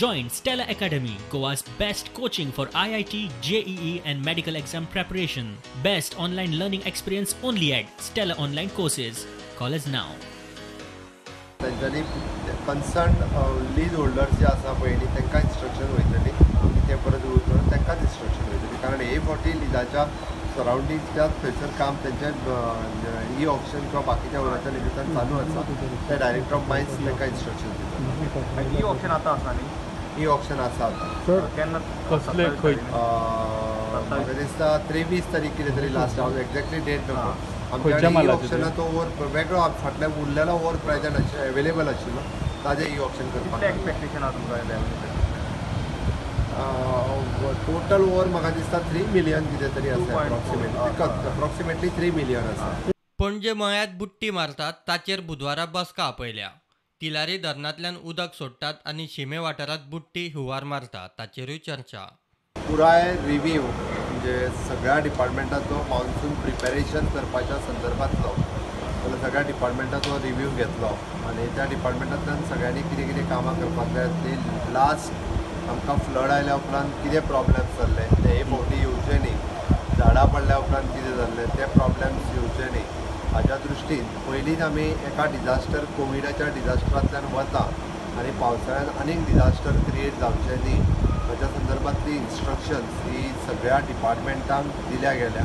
Join Stella Academy, Goa's best coaching for IIT, JEE and medical exam preparation. Best online learning experience only at Stella Online Courses. Call us now. तांच्यांनी concern lease holders जे आसा पयलीं तांकां instruction वयतली की ते परत उरतलो, तांकांच इन्स्ट्रक्शन वयतली, कारण हे फावटी लिजाच्या सरावंडिंग्सच्या थंयसर काम तेंचें ई ऑक्शन किंवा बाकीच्या वराच्या निमित्तान चालू आसा. ते डायरेक्टर ऑफ मायन्स तांकां इन्स्ट्रक्शन दिता. ई ऑक्शन आतां आसा न्ही? ई ऑक्शन आसा आतां. केन्ना? कसले खंय? म्हाका दिसता 23 तारीख कितें तरी लास्ट, हांव एक्झॅक्टली डेट नको. आमच्या ई ऑक्शनाचो ओवर वेगळो फाटल्या उरलेलो ओवर प्रेजंट एवेलेबल आशिल्लो, ताजें ई ऑक्शन करपाक एक्सपेक्टेशन आसा तुमकां? टोटल ओवर म्हाका दिसता 3 मिलियन कितें तरी आसा, अप्रॉक्सिमेटली 3 मिलियन आसा. पणजे मळ्यांत बुट्टी मारतात ताचेर बुधवारा बसका आपयल्या. तिलारी धरणांतल्यान उदक सोडटात आनी शिमे वाठारांत बुट्टी हुंवार मारता ताचेरूय चर्चा. पुराय रिव्यू म्हणजे सगळ्या डिपार्टमेंटाचो मॉन्सून प्रिपेरेशन करपाच्या संदर्भातलो जाल्यार सगळ्या डिपार्टमेंटाचो रिव्यू घेतलो आनी त्या डिपार्टमेंटांतल्यान सगळ्यांनी कितें कितें कामां करपाक जाय ती लास्ट आमकां फ्लड आयल्या उपरांत कितें प्रॉब्लम्स जाल्ले ते हे फावटी येवचे न्ही, झाडां पडल्या उपरांत कितें जाल्लें ते प्रॉब्लम्स येवचे न्ही हाज्या दृश्टीन पयलींच आमी एका डिझास्टर कोविडाच्या डिझास्टरांतल्यान वता आनी पावसाळ्यान आनीक डिझास्टर क्रिएट जावचें न्ही हाज्या संदर्भातली इन्स्ट्रक्शन्स ही सगळ्या डिपार्टमेंटांक दिल्या गेल्या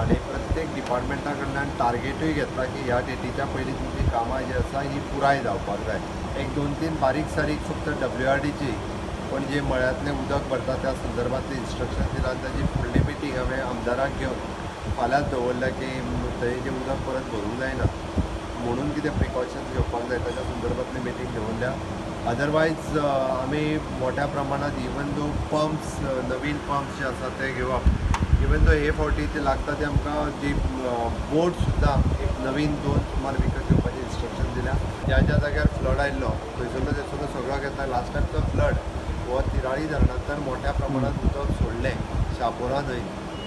आनी प्रत्येक डिपार्टमेंटा कडल्यान टार्गेटूय घेतला की ह्या डेटीच्या पयलीं तुमची कामां जी आसा ही पुराय जावपाक जाय. एक 2-3 बारीक सारीक फक्त WRDची पण जे मळ्यांतलें उदक भरता त्या संदर्भातली इन्स्ट्रक्शन दिला आनी ताजी फुडली मिटींग हांवें आमदाराक घेवन फाल्यांच दवरल्या की थंय जें उदक परत भरूंक जायना म्हणून कितें प्रिकॉशन्स घेवपाक जाय ताच्या संदर्भातली मिटींग दवरल्या. अदरवायज आमी मोठ्या प्रमाणांत इवन दो पंप्स नवीन पंप्स जे आसा ते घेवप, इवन दो हे फावटी ते लागता ते आमकां जी बोट सुद्दां एक नवीन 2 सुमार विकत घेवपाचें इन्स्ट्रक्शन दिल्या. ज्या ज्या जाग्यार फ्लड आयिल्लो थंयसरलो थंयसरलो सगळो घेतला. लास्ट टायम तो फ्लड हो तिराळी धरणांतल्यान मोठ्या प्रमाणांत उदक सोडलें शापोरा न्हंय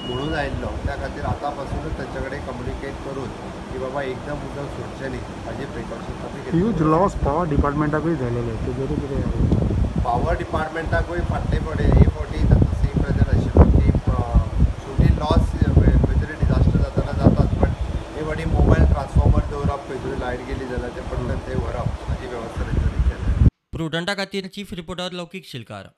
म्हणून आयिल्लो, त्या खातीर आतां पासूनच तांचे कडेन कम्युनिकेट करून की बाबा एकदम उदक सोडचें न्ही हाजे प्रिकॉशन्स आमी घेतले. ह्यूज लॉस पावर डिपार्टमेंटाकूय जालेले, तेजेरूय कितें? पावर डिपार्टमेंटाकूय फाटले फावटी हे फावटी तांचो सेम प्रेजर आशिल्लो की शेवटी लॉस खंय तरी डिझास्टर जाताना जातात, बट हे फावटी मोबायल ट्रान्सफॉर्मर दवरप, खंय तरी लायट गेली जाल्यार ते पडटन ते व्हरप हाजी वेवस्था तेंच्यांनी केल्या. प्रुडंटा खातीर चीफ रिपोर्टर लौकीक शिलकार.